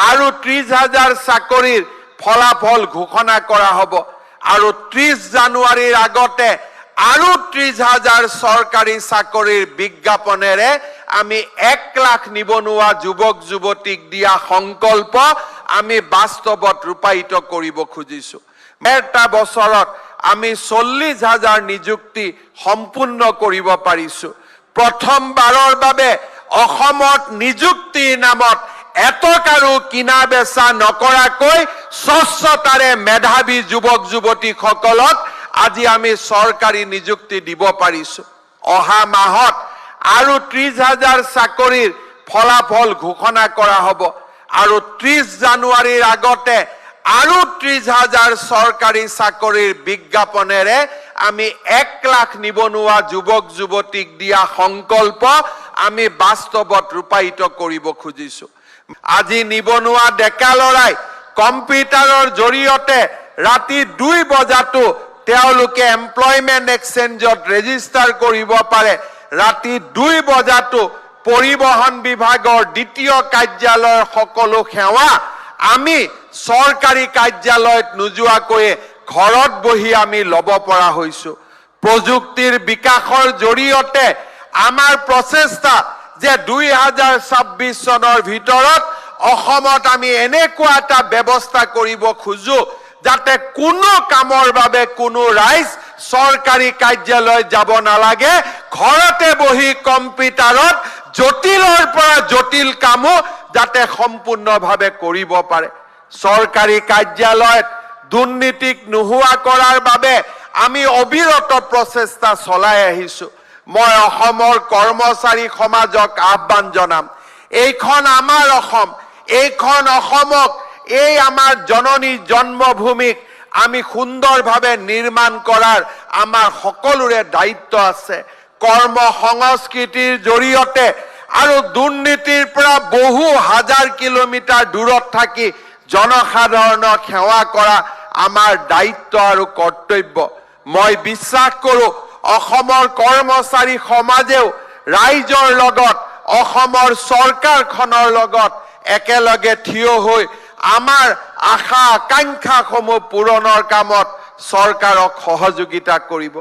আৰু 30 হাজাৰ চাকৰিৰ ফলাফল ঘোষণা কৰা হ'ব আৰু 30 জানুৱাৰীৰ আগতে আৰু 30 হাজাৰ চৰকাৰী চাকৰিৰ বিজ্ঞাপনেৰে আমি 1 লাখ নিবনুৱা যুৱক যুৱতীক দিয়া সংকল্প আমি বাস্তৱত ৰূপায়িত কৰিব খুজিছো। এটা বছৰত আমি 40 হাজাৰ নিযুক্তি সম্পূৰ্ণ কৰিব পাৰিছো। প্ৰথমবাৰৰ বাবে অসমত নিযুক্তিৰ নামত এটকাৰো কিনা বেচা নকৰাকৈ স্বচ্ছতাৰে মেধাৱী যুৱক যুৱতীসকলক আজি আমি চৰকাৰী নিযুক্তি দিব পাৰিছো। অহা মাহত আৰু 30 হাজাৰ চাকৰিৰ ফলাফল ঘোষণা কৰা হ'ব আৰু 30 জানুৱাৰীৰ আগতে আৰু 30 হাজাৰ চৰকাৰী চাকৰিৰ বিজ্ঞাপনেৰে আমি 1 লাখ নিবনুৱা যুৱক যুৱতীক দিয়া সংকল্প আমি বাস্তৱত ৰূপায়িত কৰিব খুজিছো। আজি নিবনুৱা ডেকা ল'ৰাই কম্পিউটাৰৰ জৰিয়তে ৰাতি 2 বজাতো তেওঁলোকে এমপ্লয়মেণ্ট এক্সচেঞ্জত ৰেজিষ্টাৰ কৰিব পাৰে। ৰাতি 2 বজাতো পৰিবহণ বিভাগৰ দ্বিতীয় কাৰ্যালয়ৰ সকলো সেৱা আমি চৰকাৰী কাৰ্যালয়ত নোযোৱাকৈয়ে ঘৰত বহি আমি ল'ব পৰা হৈছো। প্ৰযুক্তিৰ বিকাশৰ জৰিয়তে আমাৰ প্ৰচেষ্টা যে 2026 চনৰ ভিতৰত অসমত আমি এনেকুৱা এটা ব্যৱস্থা কৰিব খোজো, যাতে কোনো কামৰ বাবে কোনো ৰাইজ চৰকাৰী কাৰ্যালয়ত যাব নালাগে। ঘৰতে বহি কম্পিউটাৰত জটিলৰ পৰা জটিল কামো যাতে সম্পূৰ্ণভাৱে কৰিব পাৰে। চৰকাৰী কাৰ্যালয়ত দুৰ্নীতিক নোহোৱা কৰাৰ বাবে আমি অবিৰত প্ৰচেষ্টা চলাই আহিছো। মই অসমৰ কৰ্মচাৰী সমাজক আহ্বান জনাম, এইখন আমাৰ অসম। এইখন অসমক, এই আমাৰ জননী জন্মভূমিক আমি সুন্দৰভাৱে নিৰ্মাণ কৰাৰ আমাৰ সকলোৰে দায়িত্ব আছে। কৰ্ম সংস্কৃতিৰ জৰিয়তে আৰু দুৰ্নীতিৰ পৰা বহু হাজাৰ কিলোমিটাৰ দূৰত থাকি জনসাধাৰণক সেৱা কৰা আমাৰ দায়িত্ব আৰু কৰ্তব্য। মই বিশ্বাস কৰোঁ, অসমৰ কৰ্মচাৰী সমাজেও ৰাইজৰ লগত, অসমৰ চৰকাৰখনৰ লগত একেলগে থিয় হৈ আমাৰ আশা আকাংক্ষাসমূহ পূৰণৰ কামত চৰকাৰক সহযোগিতা কৰিব।